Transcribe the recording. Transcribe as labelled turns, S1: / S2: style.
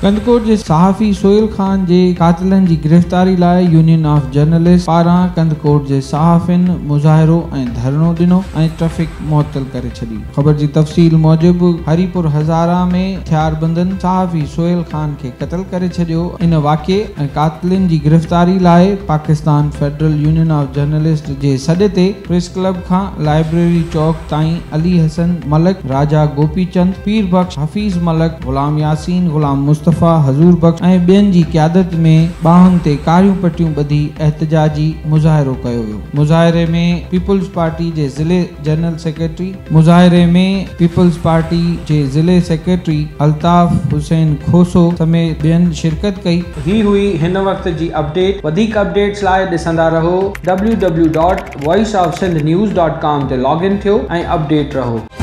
S1: ڪنڌڪوٽ جي صحافي سهيل خان جي قاتلن جي گرفتاري لاء يونين آف جرنلسٽ پاران ڪنڌڪوٽ جي صحافين مظاهرو ۽ ڌرڻو ڏنو ۽ ٽرئفڪ معطل ڪري ڇڏي. خبر جي تفصيل موجب هريپور هزاره ۾ هٿياربندن صحافي سهيل خان کي قتل ڪري ڇڏيو. ان واقعي ۽ قاتلن جي گرفتاري لاء Pakistan federal union of journalist جي سڏ تي پريس ڪلب کان لائبريري چوڪ تائين علي حسن ملڪ، راجا گوپي چند، پير بخش، حفيظ ملڪ، غلام ياسين، غلام مصطفيٰ، حضور بخش ۽ ٻين جي قيادت ۾ ٻانهن تي ڪاريون پٽيون ٻڌي احتجاجي مظاهرو ڪيو ويو. مظاهري ۾ پيپلز پارٽي جي ضلعي جنرل سيڪريٽري مظاهري ۾ پيپلز پارٽي جي ضلعي سيڪريٽري الطاف حسين کوسو سميت ٻين شرڪت ڪئي. هي هئي هن وقت جي اپڊيٽ وڌيڪ اپڊيٽس لاء ڏسندا رهو W W dot voice of Sindh news dot com تي لاگ ان ٿيو ۽ اپڊيٽ رهو.